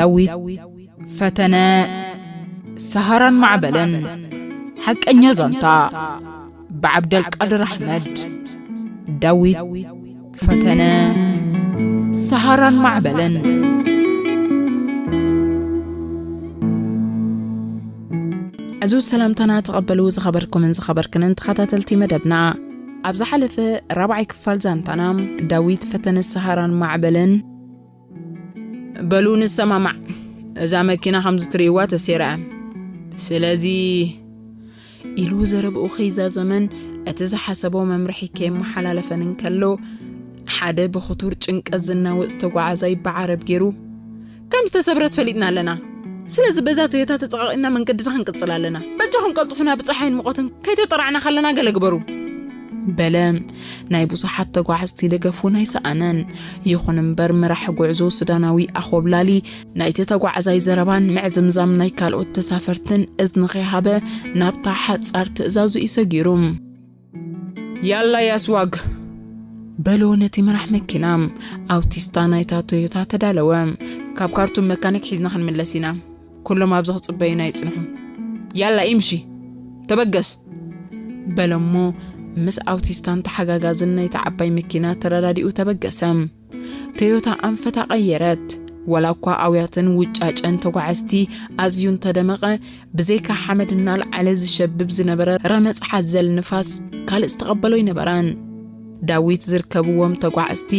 ዳዊት ፈተነ ሰሃራን ማዕበልን። ሓቀኛ ዛንታ ብዓብደልቃድር ኣሕመድ። ዳዊት ፈተነ ሰሃራን ማዕበልን። ዕዙዝ ሰላምታና ተቐበሉ፣ ዝኸበርኩምን ዝኸበርክንን ተኸታተልቲ መደብና። ኣብ ዝሓለፈ ራብዓይ ክፋል ዛንታና፣ ዳዊት ፈተነ ሰሃራን ማዕበልን። በሉ ንሰማማዕ፣ እዛ መኪና ከምዚ ትርእይዋ ተሴራ እያ። ስለዚ፣ ኢሉ ዘረብኡ ከይዛዘመን እቲ ዝሓሰቦ መምርሒ ከየመሓላለፈን እንከሎ፣ ሓደ ብኽቱር ጭንቀት ዝናወጽ ተጓዓዛይ ብዓረብ ገይሩ፣ ከም ዝተሰብረት ፈሊጥና ኣለና። ስለዚ በዛ ቶዮታ ተጸቓቒና መንገድና ክንቅጽል ኣለና። በጃኹም ቀልጥፉና፣ ብጸሓይን ሙቐትን ከይተጠራዕና ከለና ገለ ግበሩ። በለ። ናይ ብዙሓት ተጓዓዝቲ ደገፍ እውን ኣይሰኣነን። ይኹን እምበር፣ መራሒ ጉዕዞ ሱዳናዊ ኣኾብላሊ ናይቲ ተጓዓዛይ ዘረባን ምዕዝምዛም ናይ ካልኦት ተሳፈርትን እዝኒ ከይሃበ ናብታ ሓጻር ትእዛዙ እዩ ሰጊሩ። ያላ ያስዋግ፣ በሎ ነቲ መራሕ መኪና። ኣውቲስታ ናይታ ቶዮታ ተዳለወ። ካብ ካርቱም መካኒክ ሒዝና ክንምለስ ኢና። ኩሎም ኣብዚ ክጽበዩና ይጽንሑ። ያላ ኢምሺ፣ ተበገስ፣ በለሞ ምስ ኣውቲስታን ተሓጋጋዝን ናይታ ዓባይ መኪና ተረዳዲኡ ተበገሰ። ቶዮታ ኣንፈታ ቀየረት። ዋላ እኳ ኣውያትን ውጫጨን ተጓዓዝቲ ኣዝዩ እንተደመቐ፣ ብዘይካ ሓመድ እናልዓለ ዝሸብብ ዝነበረ ረመጽ ሓዘል ንፋስ ካልእ ዝተቐበሎ ኣይነበረን። ዳዊት ዝርከብዎም ተጓዓዝቲ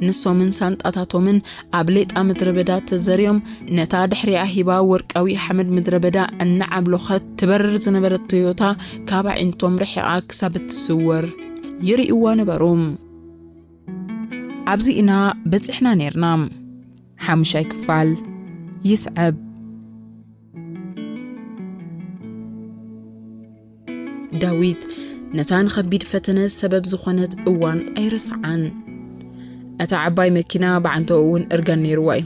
ንሶምን ሳንጣታቶምን ኣብ ሌጣ ምድረ በዳ ተዘርዮም፣ ነታ ድሕሪኣ ሂባ ወርቃዊ ሓመድ ምድረ በዳ እናዓብሎኸት ትበርር ዝነበረት ቶዮታ ካብ ኣዒንቶም ርሒቓ ክሳብ እትስወር ይርእይዋ ነበሩ። ኣብዚ ኢና በጺሕና ኔርና። ሓሙሻይ ክፋል ይስዕብ። ዳዊት ነታ ንኸቢድ ፈተነ ሰበብ ዝኾነት እዋን ኣይረስዓን። እታ ዓባይ መኪና ብዓንተኡ እውን እርጋን ነይርዋ እዩ።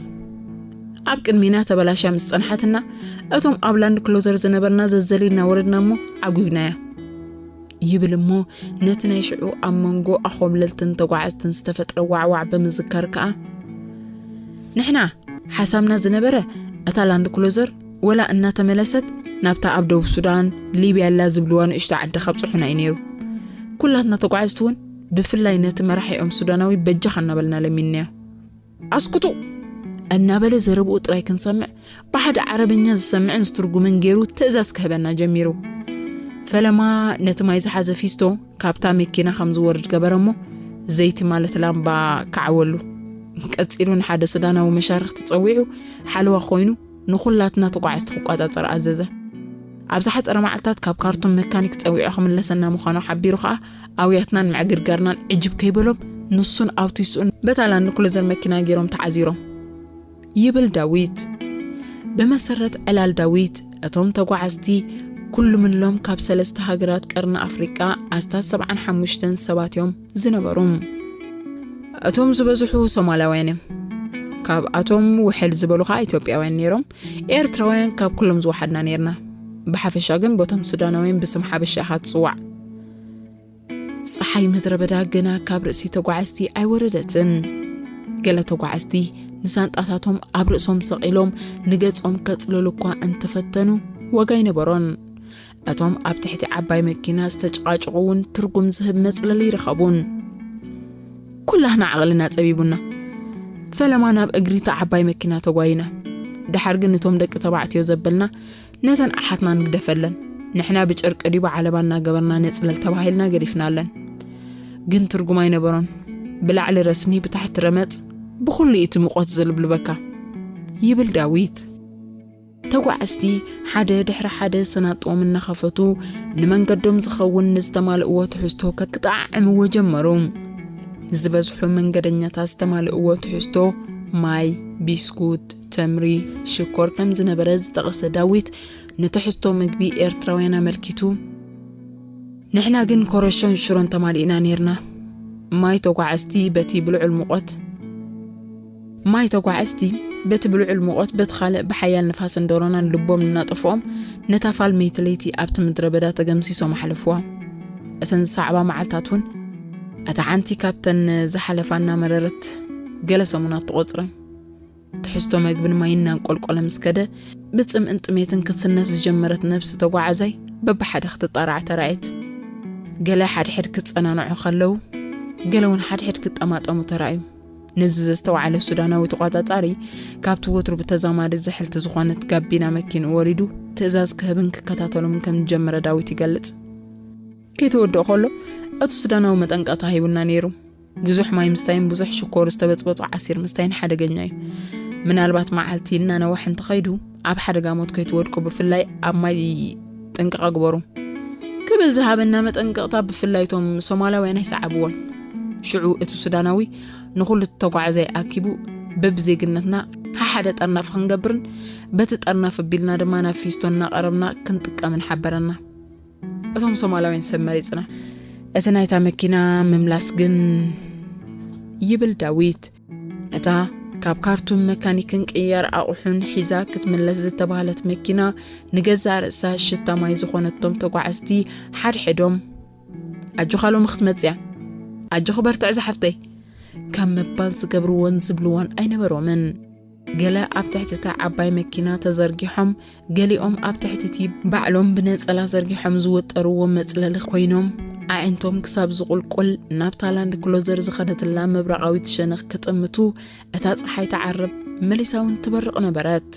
ኣብ ቅድሚና ተበላሽያ ምስ ጸንሓትና፣ እቶም ኣብ ላንድ ክሎዘር ዝነበርና ዘዘሊልና ወረድና እሞ ዓጒብናያ። ይብል እሞ ነቲ ናይ ሽዑ ኣብ መንጎ ኣኾብለልትን ተጓዓዝትን ዝተፈጥረ ዋዕዋዕ ብምዝካር ከኣ፣ ንሕና ሓሳብና ዝነበረ እታ ላንድ ክሎዘር ወላ እናተመለሰት ናብታ ኣብ ደቡብ ሱዳን፣ ሊብያ ኣላ ዝብልዋ ንእሽቶ ዓዲ ከብጽሑና እዩ ነይሩ። ኩላትና ተጓዓዝቲ እውን ብፍላይ ነቲ መራሒኦም ሱዳናዊ በጃኻ እናበልና ለሚንናዮ። ኣስኩቱ እናበለ ዘረብኡ ጥራይ ክንሰምዕ፣ ብሓደ ዓረብኛ ዝሰምዕን ዝትርጉምን ገይሩ ትእዛዝ ክህበና ጀሚሩ። ፈለማ ነቲ ማይ ዝሓዘ ፊስቶ ካብታ መኪና ከም ዝወርድ ገበረ እሞ፣ ዘይቲ ማለት ላምባ ከዓወሉ። ቀጺሉ ንሓደ ሱዳናዊ መሻርኽቲ ጸዊዑ፣ ሓለዋ ኮይኑ ንኹላትና ተጓዓዝቲ ክቆጻጸር ኣዘዘ። ኣብ ዝሓጸረ መዓልታት ካብ ካርቱም መካኒክ ጸዊዑ ክምለሰና ምዃኑ ሓቢሩ ከኣ፣ ኣውያትናን ምዕግርጋርናን ዕጅብ ከይበሎም፣ ንሱን ኣውቲስቱን በታ ላንድ ክሩዘር መኪና ገይሮም ተዓዚሮም። ይብል ዳዊት። ብመሰረት ዕላል ዳዊት፣ እቶም ተጓዓዝቲ ኩሉምሎም ካብ ሰለስተ ሃገራት ቀርኒ ኣፍሪቃ ኣስታት ሰብዓን ሓሙሽተን ሰባት እዮም ዝነበሩ። እቶም ዝበዝሑ ሶማላውያን እዮም። ካብኣቶም ውሕል ዝበሉ ኸኣ ኢትዮጵያውያን ነይሮም። ኤርትራውያን ካብ ኩሎም ዝወሓድና ነይርና። ብሓፈሻ ግን በቶም ሱዳናውያን ብስም ሓበሻ ኢኻ ትጽዋዕ። ጸሓይ ምድረ በዳ ገና ካብ ርእሲ ተጓዓዝቲ ኣይወረደትን። ገለ ተጓዓዝቲ ንሳንጣታቶም ኣብ ርእሶም ሰቒሎም ንገጾም ከጽልሉ እኳ እንተፈተኑ፣ ዋጋ ኣይነበሮን። እቶም ኣብ ትሕቲ ዓባይ መኪና ዝተጨቓጨቑ እውን ትርጉም ዝህብ መጽለሊ ይረኸቡን። ኩላህና ዓቕልና ጸቢቡና። ፈለማ ናብ እግሪ እታ ዓባይ መኪና ተጓይና። ደሓር ግን እቶም ደቂ ተባዕትዮ ዘበልና፣ ነተን ኣሓትና ንግደፈለን፣ ንሕና ብጨርቂ ድዩ ብዓለባ እናገበርና ነጽለል ተባሂልና ገዲፍናለን። ግን ትርጉም ኣይነበሮን። ብላዕሊ ረስኒ፣ ብታሕቲ ረመጽ፣ ብኹሉ እቲ ሙቐት ዝልብልበካ። ይብል ዳዊት። ተጓዓዝቲ ሓደ ድሕሪ ሓደ ሰናጦም እናኸፈቱ ንመንገዶም ዝኸውን ንዝተማልእዎ ትሕዝቶ ከጣዕዕምዎ ጀመሩ። ዝበዝሑ መንገደኛታት ዝተማልእዎ ትሕዝቶ ማይ፣ ቢስኩት፣ ተምሪ፣ ሽኮር ከም ዝነበረ ዝጠቐሰ ዳዊት ንትሕዝቶ ምግቢ ኤርትራውያን ኣመልኪቱ፣ ንሕና ግን ኮረሾን ሽሮን ተማሊእና ኔርና። ማይ ተጓዓዝቲ በቲ ብልዑል ሙቐት፣ ማይ ተጓዓዝቲ በቲ ብልዑል ሙቐት፣ በቲ ካልእ ብሓያል ንፋስን ደሮናን ልቦም እናጠፍኦም፣ ነታ ፋልመይቲ ለይቲ ኣብቲ ምድረ በዳ ተገምሲሶም ኣሕለፍዋ። እተን ዝሰዕባ መዓልታት እውን፣ እታ ሓንቲ ካብተን ዝሓለፋ እናመረረት ገለ ሰሙናት ተቖጽረን። ትሕዝቶ መግብን ማይን እናንቆልቆለ ምስ ከደ፣ ብጽምእን ጥሜትን ክትስነፍ ዝጀመረት ነብሲ ተጓዓዛይ በብሓደ ክትጣራዕ ተራእየት። ገለ ሓድሕድ ክጸናንዑ ከለዉ፣ ገለ እውን ሓድሕድ ክጠማጠሙ ተራእዩ። ነዚ ዘስተውዓለ ሱዳናዊ ተቋጻጻሪ፣ ካብቲ ወትሩ ብተዛማዲ ዝሕልቲ ዝኾነት ጋቢና መኪንኡ ወሪዱ ትእዛዝ ክህብን ክከታተሎምን ከም ዝጀመረ ዳዊት ይገልጽ። ከይተወድኦ ከሎ፣ እቲ ሱዳናዊ መጠንቀቕታ ሂቡና ነይሩ። ብዙሕ ማይ ምስታይን ብዙሕ ሽኮር ዝተበጽበጾ ዓሲር ምስታይን ሓደገኛ እዩ። ምናልባት መዓልቲ እናነወሐ እንተኸይዱ፣ ኣብ ሓደጋ ሞት ከይትወድቁ፣ ብፍላይ ኣብ ማይ ጥንቃቐ ግበሩ፣ ክብል ዝሃበና መጠንቀቕታ ብፍላይ እቶም ሶማላውያን ኣይሰዓብዎን። ሽዑ እቲ ሱዳናዊ ንኹሉ ተጓዓዛይ ኣኪቡ፣ በብዜግነትና ሓሓደ ጠርናፍ ክንገብርን በቲ ጠርናፍ ኣቢልና ድማ ናብ ፊስቶ እናቐረብና ክንጥቀምን ሓበረና። እቶም ሶማላውያን ሰብ መሪጽና፣ እቲ ናይታ መኪና ምምላስ ግን፣ ይብል ዳዊት። እታ ካብ ካርቱም መካኒክን ቅያር ኣቑሑን ሒዛ ክትምለስ ዝተባህለት መኪና፣ ንገዛእ ርእሳ ሽታ ማይ ዝኾነቶም ተጓዓዝቲ ሓድሕዶም፣ "ኣጆኻ ሎሚ ክትመጽያ፣ ኣጆኺ በርትዕ ዝሓፍተይ" ካብ ምባል ዝገብርዎን ዝብልዎን ኣይነበሮምን። ገለ ኣብ ትሕቲ እታ ዓባይ መኪና ተዘርጊሖም፣ ገሊኦም ኣብ ትሕቲ እቲ ባዕሎም ብነጸላ ዘርጊሖም ዝወጠርዎ መጽለሊ ኮይኖም፣ ኣዒንቶም ክሳብ ዝቑልቁል ናብታ ላንድ ክሎዘር ዝኸደትላ ምብራቓዊት ሸነኽ ክጥምቱ፣ እታ ጸሓይ ትዓርብ፣ መሊሳ እውን ትበርቕ ነበረት።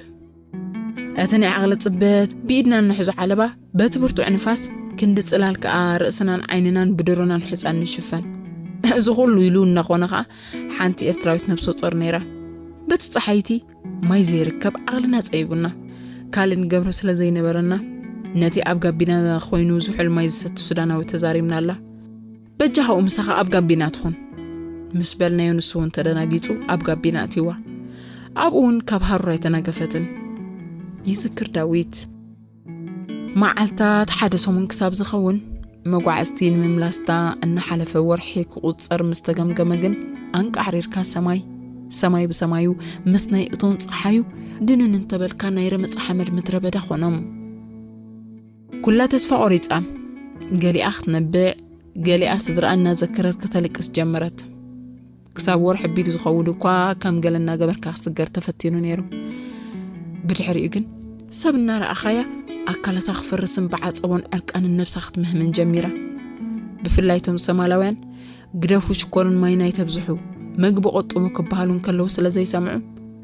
እቲ ናይ ዓቕሊ ጽበት ብኢድና እንሕዞ ዓለባ፣ በቲ ብርቱዕ ንፋስ ክንዲ ጽላል ከኣ ርእስናን ዓይንናን ብድሮናን ሑጻን ንሽፈን። እዚ ኩሉ ኢሉ እናኾነ ከኣ፣ ሓንቲ ኤርትራዊት ነብሰ ጾር ነይራ። በቲ ጸሓይቲ ማይ ዘይርከብ ዓቕልና ጸቢቡና፣ ካልእ ንገብሮ ስለ ዘይነበረና፣ ነቲ ኣብ ጋቢና ኮይኑ ዝሑል ማይ ዝሰቲ ሱዳናዊ ተዛሪብናላ። "በጃኻ ምሳኻ ኣብ ጋቢና ትኹን" ምስ በልናዮ፣ ንሱ እውን ተደናጊጹ ኣብ ጋቢና ኣትይዋ። ኣብኡ እውን ካብ ሃሩር ኣይተናገፈትን። ይዝክር ዳዊት። መዓልታት ሓደ ሰሙን ክሳብ ዝኸውን፣ መጓዕዝቲ ንምምላስታ እናሓለፈ ወርሒ ክቑጸር ምስ ተገምገመ ግን፣ ኣንቃዕሪርካ ሰማይ፣ ሰማይ ብሰማዩ፣ ምስ ናይ እቶን ጸሓዩ ድንን እንተበልካ፣ ናይ ረመጽ ሓመድ ምድረ በዳ ኾኖም። ኩላ ተስፋ ቆሪጻ፣ ገሊኣ ክትነብዕ፣ ገሊኣ ስድራኣ እናዘከረት ከተልቅስ ጀመረት። ክሳብ ወርሒ ኣቢሉ ዝኸውን እኳ ከም ገለ እናገበርካ ክስገር ተፈቲኑ ነይሩ። ብድሕሪኡ ግን ሰብ እናረኣኻያ ኣካላታ ክፈርስን ብዓጸቦን ዕርቃንን ነብሳ ክትምህምን ጀሚራ። ብፍላይ እቶም ሶማላውያን "ግደፉ ሽኮርን ማይን ኣይተብዝሑ፣ መግቢ ቆጥቡ" ክበሃሉ እንከለዉ ስለ ዘይሰምዑ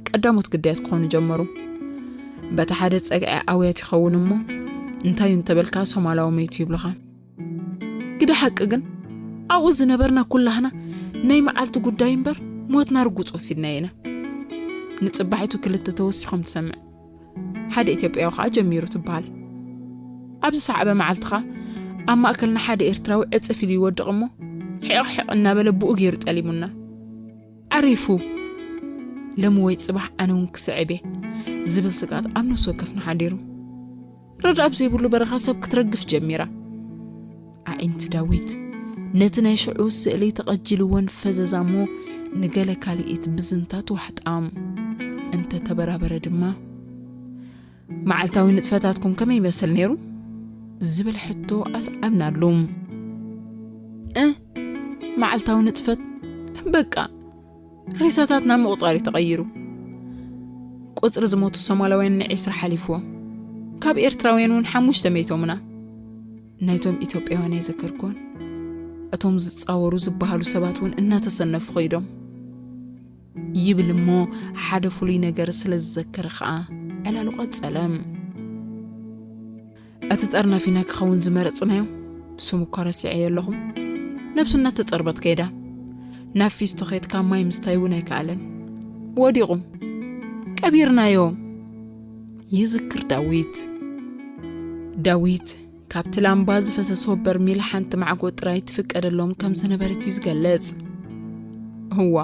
ቀዳሞት ግዳያት ክኾኑ ጀመሩ። በቲ ሓደ ጸግዒ ኣውያት ይኸውን እሞ እንታይ እዩ እንተበልካ ሶማላዊ መይቱ ይብሉኻ። ግደ ሓቂ ግን ኣብኡ ዝነበርና ኩላህና ናይ መዓልቲ ጉዳይ እምበር ሞትና ርጉጽ ወሲድናዮ ኢና። ንጽባሒቱ ክልተ ተወሲኾም ትሰምዕ። ሓደ ኢትዮጵያዊ ኸኣ ጀሚሩ ትበሃል። ኣብ ዝሰዓበ መዓልቲ ኸኣ ኣብ ማእከልና ሓደ ኤርትራዊ ዕጽፍ ኢሉ ይወድቕ እሞ ሕቕ ሕቕ እናበለ ብኡ ገይሩ ጠሊሙና። ዓሪፉ። ሎሚ ወይ ጽባሕ ኣነ እውን ክስዕብ እየ ዝብል ስግኣት ኣብ ነፍሲ ወከፍና ሓዲሩ። ረድኣብ ዘይብሉ በረኻ ሰብ ክትረግፍ ጀሚራ። ኣዒንቲ ዳዊት ነቲ ናይ ሽዑ ስእሊ ተቐጂልወን ፈዘዛ እሞ ንገለ ካልኢት ብዝንታ ትዋሕጣ። እንተ ተበራበረ ድማ፣ "መዓልታዊ ንጥፈታትኩም ከመይ ይመስል ነይሩ?" ዝብል ሕቶ ኣስዓብናሉ። "እ፣ መዓልታዊ ንጥፈት፣ በቃ፣ ሬሳታት ናብ ምቑጻር እዩ ተቐይሩ። ቁጽሪ ዝሞቱ ሶማላውያን ንዒስራ ሓሊፍዎ። ካብ ኤርትራውያን እውን ሓሙሽተ መይቶምና። ናይቶም ኢትዮጵያውያን ኣይዘከርኩዎን። እቶም ዝጻወሩ ዝበሃሉ ሰባት እውን እናተሰነፉ ኸይዶም" ይብል እሞ፣ ሓደ ፍሉይ ነገር ስለ ዝዘከረ ኸኣ ዕላሉ ቀጸለ። "እቲ ጠርናፊና ክኸውን ዝመረጽናዮ፣ ስሙ እኳ ረሲዐዮ ኣለኹ፣ ነብሱ እናተጸርበት ከይዳ። ናብ ፊስቶ ኸድካ ማይ ምስታይ እውን ኣይከኣለን። ወዲቑ። ቀቢርናዮ" ይዝክር ዳዊት። ዳዊት ካብቲ ላምባ ዝፈሰሶ በርሚል ሓንቲ ማዕጎ ጥራይ ትፍቀደሎም ከም ዝነበረት እዩ ዝገልጽ። እዋ፣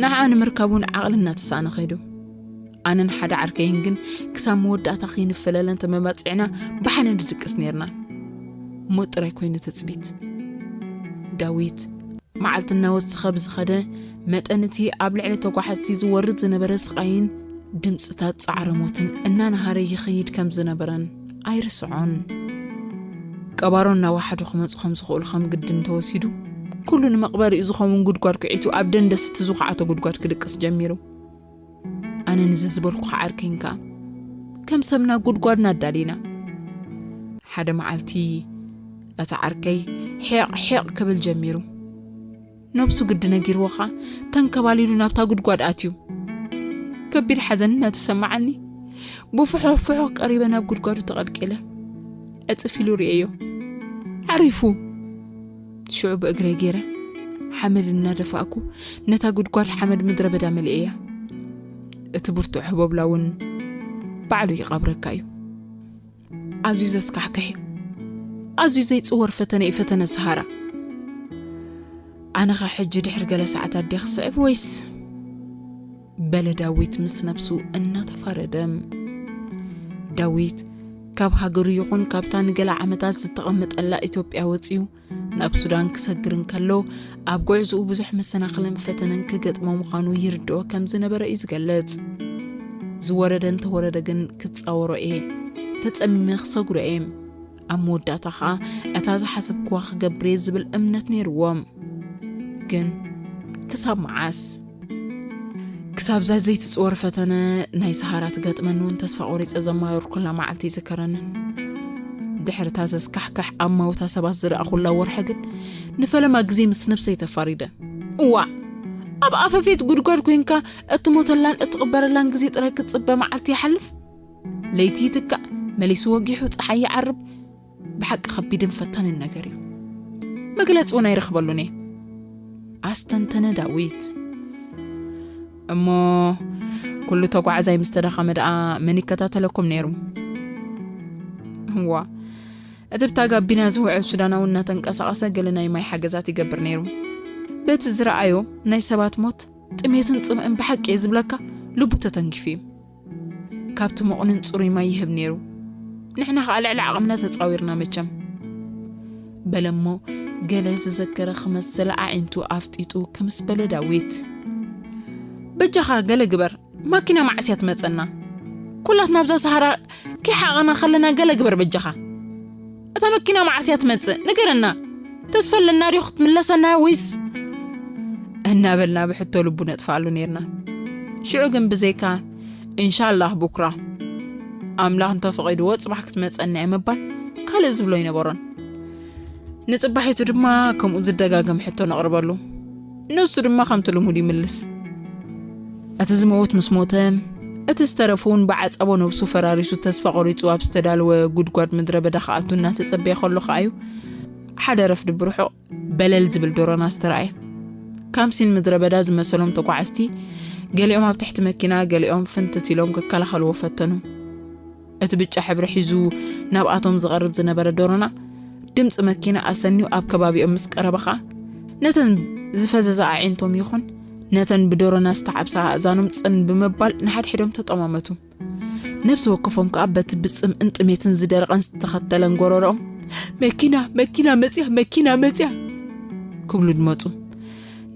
ንዓኣ ንምርካብ እውን ዓቕሊ እናተሳእነ ኸይዱ። ኣነን ሓደ ዓርከይን ግን ክሳብ መወዳእታ ከይንፈላለ እንተመባጺዕና ብሓደ ንድቅስ ነይርና። ሞት ጥራይ ኮይኑ ትጽቢት። ዳዊት መዓልቲ እናወሰኸ ብዝኸደ መጠን፣ እቲ ኣብ ልዕሊ ተጓሓዝቲ ዝወርድ ዝነበረ ስቓይን ድምጽታት ጻዕረ ሞትን እናነሃረ ይኸይድ ከም ዝነበረን ኣይርስዖን። ቀባሮ እናወሓዱ ክመጹ ከም ዝኽእሉ ከም ግድን ተወሲዱ፣ ኩሉ ንመቕበሪኡ ዝኸውን ጉድጓድ ክዒቱ ኣብ ደንደስ እቲ ዝኹዓቶ ጉድጓድ ክድቅስ ጀሚሩ። ኣነ ንዚ ዝበልኩኻ ዓርከይን ከኣ ከም ሰምና ጉድጓድና ኣዳሊና። ሓደ መዓልቲ እቲ ዓርከይ ሒቕ ሒቕ ክብል ጀሚሩ። ነብሱ ግዲ ነጊርዎ ኸኣ ተንከባሊሉ ናብታ ጉድጓድ ኣትዩ። ከቢድ ሓዘን እናተሰማዓኒ ብፍሑኽ ፍሑኽ ቀሪበ ናብ ጉድጓዱ ተቐልቂለ። ዕጽፍ ኢሉ ርእየዮ። ዓሪፉ። ሽዑ ብእግረይ ገይረ ሓመድ እናደፋእኩ ነታ ጉድጓድ ሓመድ ምድረ በዳ መሊኤያ። እቲ ብርቱዕ ህቦብላ እውን ባዕሉ ይቐብረካ እዩ። ኣዝዩ ዘስካሕክሕ እዩ። ኣዝዩ ዘይጽወር ፈተነ እዩ ፈተነ ሰሃራ። ኣነኸ ሕጂ ድሕሪ ገለ ሰዓታት ድየ ክስዕብ ወይስ? በለ ዳዊት ምስ ነብሱ እናተፋረደ። ዳዊት ካብ ሃገሩ ይኹን ካብታ ንገለ ዓመታት ዝተቐመጠላ ኢትዮጵያ ወጺኡ ናብ ሱዳን ክሰግር እንከሎ፣ ኣብ ጉዕዝኡ ብዙሕ መሰናኽልን ፈተነን ክገጥሞ ምዃኑ ይርድኦ ከም ዝነበረ እዩ ዝገልጽ። ዝወረደ እንተወረደ ግን ክጻወሮ እየ፣ ተጸሚመ ክሰግሮ እየ። ኣብ መወዳእታ ኸኣ እታ ዝሓሰብክዋ ክገብር እየ ዝብል እምነት ነይርዎ። ግን ክሳብ መዓስ? ክሳብዛ ዘይትጽወር ፈተነ ናይ ሰሃራ ትገጥመኒ እውን ተስፋ ቆሪጸ ዘማረርኩላ መዓልቲ ይዝከረንን። ድሕርታ ዘስካሕክሕ ኣማውታ ሰባት ዝረኣኹላ ወርሒ ግን ንፈለማ ግዜ ምስ ነብሰይ ተፋሪደ። እዋ፣ ኣብ ኣፈፌት ጉድጓድ ኮይንካ እትሞተላን እትቕበረላን ግዜ ጥራይ ክትጽበ መዓልቲ ይሓልፍ፣ ለይቲ ይትካእ፣ መሊሱ ወጊሑ ጸሓይ ይዓርብ። ብሓቂ ከቢድን ፈታንን ነገር እዩ። መግለጺ እውን ኣይረኽበሉን እየ። ኣስተንተነ ዳዊት። እሞ ኩሉ ተጓዓዛይ ምስ ተዳኸመ ደኣ መን ይከታተለኩም ነይሩ? እዋ፣ እቲ ብታ ጋቢና ዝውዕል ሱዳናዊ እናተንቀሳቐሰ ገለ ናይ ማይ ሓገዛት ይገብር ነይሩ። በቲ ዝረኣዮ ናይ ሰባት ሞት፣ ጥሜትን ጽምእን ብሓቂ እየ ዝብለካ፣ ልቡ ተተንኪፉ እዩ። ካብቲ መቑንን ጽሩይ ማይ ይህብ ነይሩ። ንሕና ኸኣ ልዕሊ ዓቕምና ተጻዊርና መቸም። በለሞ ገለ ዝዘከረ ክመስል ኣዒንቱ ኣፍጢጡ ክምስ በለ ዳዊት። በጃኻ ገለ ግበር፣ ማኪና መዓስ እያ ትመጸና? ኩላትና ኣብዛ ሰሃራ ኪሓቐና ከለና ገለ ግበር በጃኻ። እታ መኪና መዓስ እያ ትመጽእ? ንገረና። ተስፋ ኣለና ድዩ ክትምለሰና ወይስ? እናበልና ብሕቶ ልቡ ነጥፍኣሉ ነይርና። ሽዑ ግን ብዘይካ "ኢንሻላህ ቡክራ፣ ኣምላኽ እንተፈቒድዎ ጽባሕ ክትመጸና እያ" ምባል ካልእ ዝብሎ ኣይነበሮን። ንጽባሒቱ ድማ ከምኡ ዝደጋገም ሕቶ ነቕርበሉ። ንሱ ድማ ከምቲ ልሙድ ይምልስ። እቲ ዝመውት ምስ ሞተ፣ እቲ ዝተረፈ እውን ብዓጸቦ ነብሱ ፈራሪሱ ተስፋ ቆሪጹ ኣብ ዝተዳለወ ጉድጓድ ምድረ በዳ ክኣቱ እናተጸበየ ከሎ ከኣ እዩ ሓደ ረፍዲ ብርሑቕ በለል ዝብል ዶሮና ዝተራእየ። ካምሲን ምድረ በዳ ዝመሰሎም ተጓዓዝቲ፣ ገሊኦም ኣብ ትሕቲ መኪና፣ ገሊኦም ፍንትት ኢሎም ክከላኸልዎ ፈተኑ። እቲ ብጫ ሕብሪ ሒዙ ናብኣቶም ዝቐርብ ዝነበረ ዶሮና፣ ድምጺ መኪና ኣሰንዩ ኣብ ከባቢኦም ምስ ቀረበ ኸኣ፣ ነተን ዝፈዘዛ ኣዒንቶም ይኹን ነተን ብዶሮና ዝተዓብሳ ኣእዛኖም ጽን ብምባል ንሓድሕዶም ተጠማመቱ። ነብሲ ወከፎም ከኣ በቲ ብጽምእን ጥሜትን ዝደረቐን ዝተኸተለን ጎረሮኦም፣ "መኪና፣ መኪና መጽያ፣ መኪና መጽያ!" ክብሉ ድመጹ።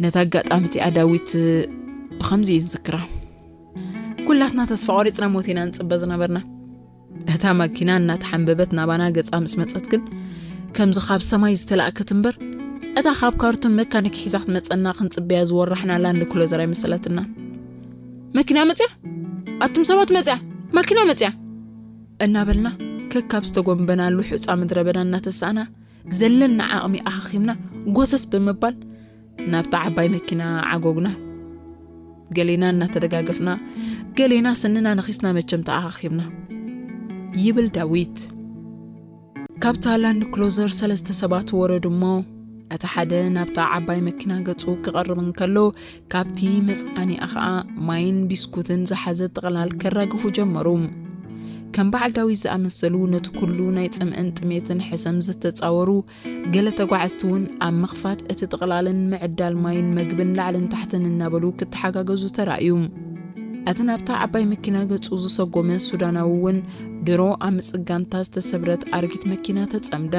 ነታ ኣጋጣሚ እቲኣ ዳዊት ብኸምዚ እዩ ዝዝክራ። ኩላትና ተስፋ ቆሪጽና ሞት ኢና ንጽበ ዝነበርና። እታ መኪና እናተሓንበበት ናባና ገጻ ምስ መጸት ግን፣ ከምዚ ካብ ሰማይ ዝተላእከት እምበር፣ እታ ካብ ካርቱም መካኒክ ሒዛ ክትመጸና ክንጽበያ ዝወራሕና ላንድ ክሎዘር ኣይመሰለትናን። "መኪና መጽያ! ኣቱም ሰባት መጽያ! መኪና መጽያ!" እናበልና ከካብ ዝተጎንበናሉ ሑጻ ምድረ በዳ እናተሳእና፣ ዘለና ዓቕሚ ኣኻኺብና ጎሰስ ብምባል ናብታ ዓባይ መኪና ዓጎግና። ገሌና እናተደጋገፍና፣ ገሌና ስንና ነኺስና መቸም ተኣኻኺብና፣ ይብል ዳዊት። ካብታ ላንድ ክሎዘር ሰለስተ ሰባት ወረዱ እሞ፣ እቲ ሓደ ናብታ ዓባይ መኪና ገጹ ክቐርብ እንከሎ፣ ካብቲ መጽዓኒኣ ኸኣ ማይን ቢስኩትን ዝሓዘ ጥቕላል ከራግፉ ጀመሩ። ከም በዓል ዳዊት ዝኣመሰሉ ነቲ ኩሉ ናይ ጽምእን ጥሜትን ሕሰም ዝተጻወሩ ገለ ተጓዓዝቲ እውን ኣብ ምኽፋት እቲ ጥቕላልን ምዕዳል ማይን መግብን ላዕልን ታሕትን እናበሉ ክተሓጋገዙ ተራእዩ። እቲ ናብታ ዓባይ መኪና ገጹ ዝሰጎመ ሱዳናዊ እውን ድሮ ኣብ ምጽጋንታ ዝተሰብረት ኣረጊት መኪና ተጸምደ።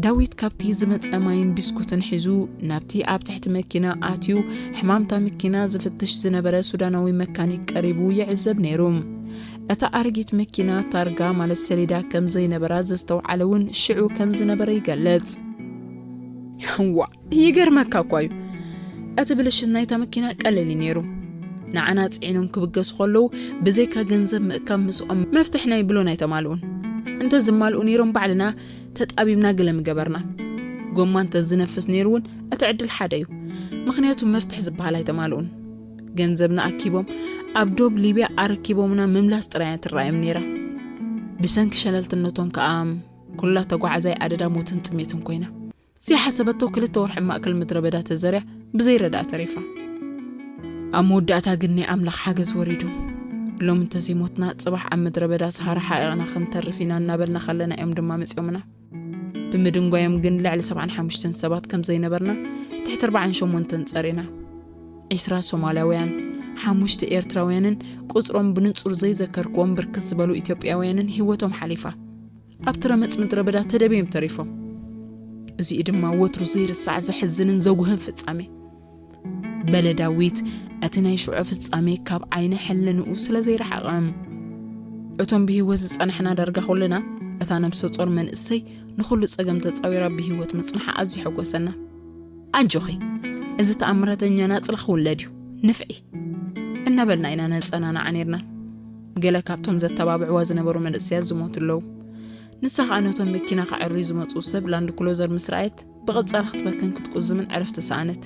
ዳዊት ካብቲ ዝመጸ ማይን ቢስኩትን ሒዙ ናብቲ ኣብ ትሕቲ መኪና ኣትዩ፣ ሕማምታ መኪና ዝፍትሽ ዝነበረ ሱዳናዊ መካኒክ ቀሪቡ ይዕዘብ ነይሩ። እታ ኣረጊት መኪና ታርጋ ማለት ሰሌዳ ከም ዘይነበራ ዘስተውዓለ እውን ሽዑ ከም ዝነበረ ይገልጽ። "እዋ፣ ይገርመካ እኳ እዩ። እቲ ብልሽት ናይታ መኪና ቀለል እዩ ነይሩ። ንዓና ጽዒኖም ክብገሱ ከለዉ ብዘይካ ገንዘብ ምእካብ ምስኦም መፍትሕ ናይ ብሎን ኣይተማልኡን። እንተ ዝማልኡ ነይሮም ባዕልና ተጣቢብና ገለ ምገበርና። ጎማ እንተ ዝነፍስ ነይሩ እውን እቲ ዕድል ሓደ እዩ። ምኽንያቱ መፍትሕ ዝበሃል ኣይተማልኡን። ገንዘብና ኣኪቦም ኣብ ዶብ ሊብያ ኣረኪቦምና ምምላስ ጥራይ እያ ትረኣዮም ነይራ። ብሰንኪ ሸለልትነቶም ከኣ ኩላ ተጓዓዛይ ኣደዳ ሞትን ጥሜትን ኮይና። ዘይሓሰበቶ ክልተ ወርሒ ማእከል ምድረ በዳ ተዘርያ ብዘይረዳ ተሪፋ። ኣብ መወዳእታ ግን ናይ ኣምላኽ ሓገዝ ወሪዱ። ሎም እንተዘይሞትና ጽባሕ ኣብ ምድረ በዳ ሰሃራ ሓቂቕና ክንተርፍ ኢና እናበልና ከለና እዮም ድማ መጺኦምና። ብምድንጓዮም ግን ልዕሊ ሰብዓን ሓሙሽተን ሰባት ከም ዘይነበርና ትሕቲ ኣርባዓን ሸሞንተን ጸሪና። ዒስራ ሶማልያውያን፣ ሓሙሽተ ኤርትራውያንን ቁጽሮም ብንጹር ዘይዘከርክዎም ብርክት ዝበሉ ኢትዮጵያውያንን ህይወቶም ሓሊፋ። ኣብቲ ረመጽ ምድረ በዳ ተደብዮም ተሪፎም። እዚኡ ድማ ወትሩ ዘይርሳዕ ዘሕዝንን ዘጉህን ፍጻሜ። በለ ዳዊት፣ እቲ ናይ ሽዑ ፍጻሜ ካብ ዓይነ ሕልንኡ ስለ ዘይረሓቐ። እቶም ብህይወት ዝጸናሕና ዳርጋ ኩልና፣ እታ ነብሰ ጾር መንእሰይ ንኹሉ ጸገም ተጻዊራ ብህይወት ምጽንሓ ኣዝዩ ሓጎሰና። ኣጆኺ፣ እዚ ተኣምራተኛ ናጽላ ክውለድ እዩ፣ ንፍዒ፣ እናበልና ኢና ነጸናንዓ ኔርና። ገለ ካብቶም ዘተባብዕዋ ዝነበሩ መንእሰያት ዝሞቱ ኣለዉ። ንሳ ኸኣ ነቶም መኪና ከዐርዩ ዝመጹ ሰብ ላንድ ክሎዘር ምስ ረኣየት፣ ብቐጻሊ ክትበክን ክትቁዝምን ዕረፍቲ ሰኣነት።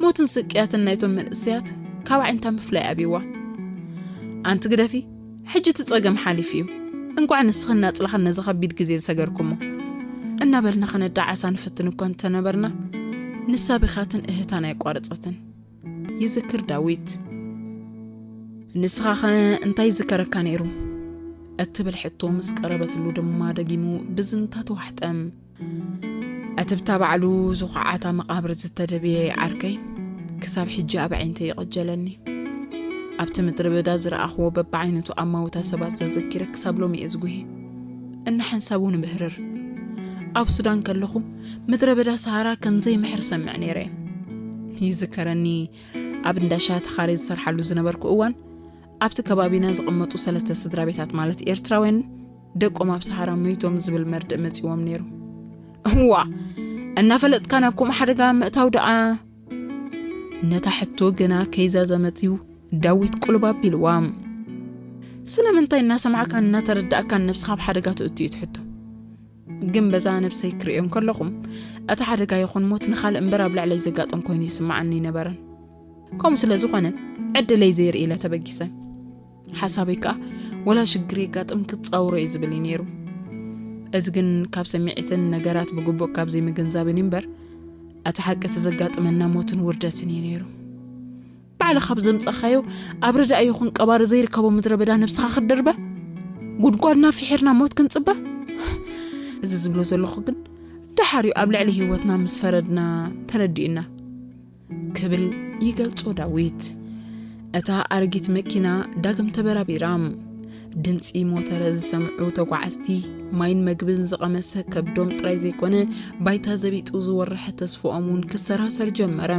ሞትን ስቅያትን ናይቶም መንእሰያት ካብ ኣዒንታ ምፍላይ ኣብይዋ። ኣንቲ ግደፊ፣ ሕጂ እቲ ጸገም ሓሊፉ እዩ። እንቋዕ ንስኽን ናጽላኽን ነዚ ኸቢድ ግዜ ዝሰገርኩሞ። እናበልና ኸነዳዓሳ ንፍትን እኳ እንተነበርና፣ ንሳ ብኻትን እህታን ኣየቋረጸትን። ይዝክር ዳዊት። ንስኻኸ እንታይ ይዝከረካ ነይሩ? እትብል ሕቶ ምስ ቀረበትሉ ድማ ደጊሙ ብዝንታ ተዋሕጠ። ኣትብታ ባዕሉ ዝኹዓታ መቓብር ዝተደብየ ዓርከይ ክሳብ ሕጂ ኣብ ኣዒንተይ ይቕጀለኒ። ኣብቲ ምድረ በዳ ዝረኣኽዎ በብዓይነቱ ኣማውታ ሰባት ዘዘኪረ ክሳብ ሎሚ እየ ዝጉሂ። እናሓንሳቡ ንብህርር። ኣብ ሱዳን ከለኹ ምድረ በዳ ሰሃራ ከም ዘይምሕር ሰምዕ ነይረ እየ። ይዝከረኒ ኣብ እንዳ ሻሂ ተኻርየ ዝሰርሓሉ ዝነበርኩ እዋን ኣብቲ ከባቢና ዝቕመጡ ሰለስተ ስድራ ቤታት ማለት ኤርትራውያን ደቆም ኣብ ሰሃራ ሞይቶም ዝብል መርድእ መጺዎም ነይሩ። እዋ እናፈለጥካ ናብ ከምኡ ሓደጋ ምእታው ደኣ? ነታ ሕቶ ገና ከይዛዘመት እዩ ዳዊት ቁልብ ኣቢልዋ። ስለምንታይ እናሰማዕካን እናተረዳእካን ነብስኻ ኣብ ሓደጋ ትእቱ እዩ ትሕቶ? ግን በዛ ነብሰይ ክርእዮ እንከለኹም እቲ ሓደጋ ይኹን ሞት ንኻልእ እምበር ኣብ ልዕለይ ዘጋጥም ኮይኑ ይስምዓኒ ኣይነበረን። ከምኡ ስለ ዝኾነ ዕድለይ ዘይርኢ ኢለ ተበጊሰ። ሓሳበይ ከኣ ወላ ሽግር የጋጥም ክጻወሮ እዩ ዝብል እዩ ነይሩ። እዚ ግን ካብ ስምዒትን ነገራት ብግቡእ ካብ ዘይምግንዛብን እዩ እምበር እቲ ሓቂ እቲ ዘጋጥመና ሞትን ውርደትን እዩ ነይሩ። ባዕልኻ ብዘምጻኻዮ ኣብ ርዳእ ይኹን ቀባሪ ዘይርከቦ ምድረ በዳ ነብስኻ ክትድርበ? ጉድጓድና ፍሒርና ሞት ክንጽበ? እዚ ዝብሎ ዘለኹ ግን ደሓር እዩ ኣብ ልዕሊ ህይወትና ምስ ፈረድና ተረዲኡና። ክብል ይገልጾ ዳዊት። እታ ኣረጊት መኪና ዳግም ተበራቢራ። ድምጺ ሞተረ ዝሰምዑ ተጓዓዝቲ ማይን መግብን ዝቐመሰ ከብዶም ጥራይ ዘይኮነ ባይታ ዘቢጡ ዝወረሐ ተስፍኦም እውን ክሰራሰር ጀመረ።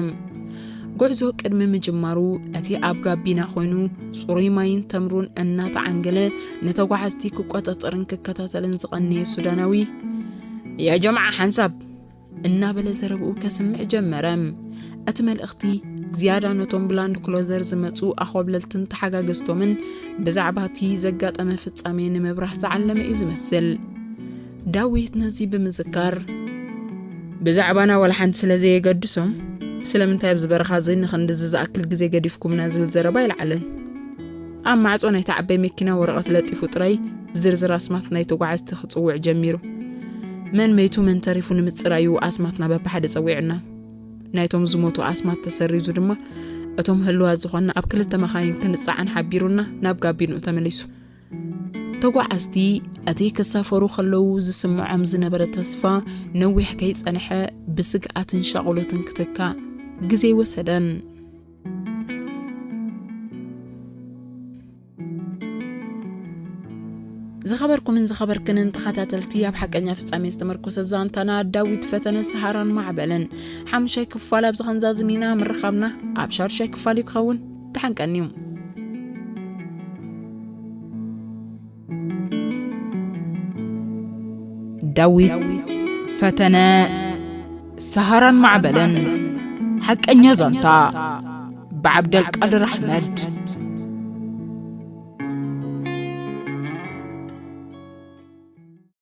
ጉዕዞ ቅድሚ ምጅማሩ እቲ ኣብ ጋቢና ኮይኑ ጽሩይ ማይን ተምሩን እናተዓንገለ ንተጓዓዝቲ ክቆጻጸርን ክከታተልን ዝቐነየ ሱዳናዊ፣ ያ ጀምዓ ሓንሳብ እናበለ ዘረብኡ ከስምዕ ጀመረ። እቲ መልእኽቲ ዝያዳ ነቶም ብላንድ ክሎዘር ዝመጹ ኣኾብለልትን ተሓጋገዝቶምን ብዛዕባ እቲ ዘጋጠመ ፍጻሜ ንምብራህ ዝዓለመ እዩ ዝመስል። ዳዊት ነዚ ብምዝካር፣ ብዛዕባና ዋላ ሓንቲ ስለ ዘየገድሶም፣ ስለምንታይ ኣብዚ በረኻ እዚ ንኽንድዚ ዝኣክል ግዜ ገዲፍኩምና ዝብል ዘረባ ኣይለዓለን። ኣብ ማዕጾ ናይታ ዓባይ መኪና ወረቐት ለጢፉ ጥራይ ዝርዝር ኣስማት ናይ ተጓዓዝቲ ክጽውዕ ጀሚሩ። መን መይቱ መን ተሪፉ ንምጽራዩ ኣስማትና በብሓደ ጸዊዑና። ናይቶም ዝሞቱ ኣስማት ተሰሪዙ ድማ እቶም ህልዋት ዝኾንና ኣብ ክልተ መኻይን ክንጸዓን ሓቢሩና ናብ ጋቢንኡ ተመሊሱ። ተጓዓዝቲ እቲ ክሳፈሩ ከለዉ ዝስምዖም ዝነበረ ተስፋ ነዊሕ ከይጸንሐ ብስግኣትን ሻቕሎትን ክትካእ ግዜ ኣይወሰደን። ዝኸበርኩምን ዝኸበርክንን ተኸታተልቲ፣ ኣብ ሓቀኛ ፍጻሜ ዝተመርኮሰ ዛንታና ዳዊት ፈተነ ሰሃራን ማዕበልን ሓሙሻይ ክፋል ኣብዚ ክንዛዝም ኢና። ምርኻብና ኣብ ሻዱሻይ ክፋል እዩ ክኸውን። ደሓን ቀንዩ። ዳዊት ፈተነ ሰሃራን ማዕበልን ሓቀኛ ዛንታ። ብዓብደልቃድር ኣሕመድ።